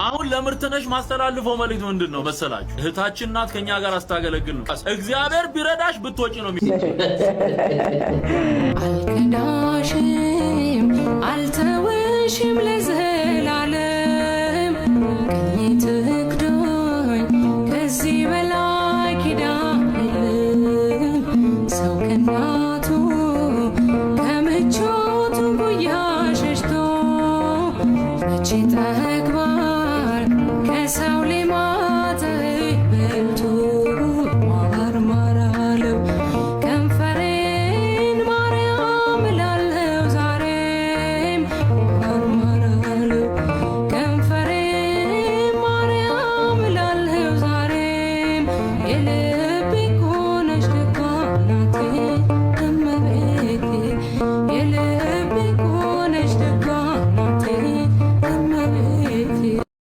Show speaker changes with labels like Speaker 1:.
Speaker 1: አሁን ለምርትነሽ ማስተላልፈው መልእክት ምንድን ነው መሰላችሁ? እህታችን ናት፣ ከኛ ጋር አስታገለግል ነው። እግዚአብሔር ቢረዳሽ ብትወጪ ነው።
Speaker 2: አልከዳሽም፣ አልተውሽም ለዘላለም። ቅኝት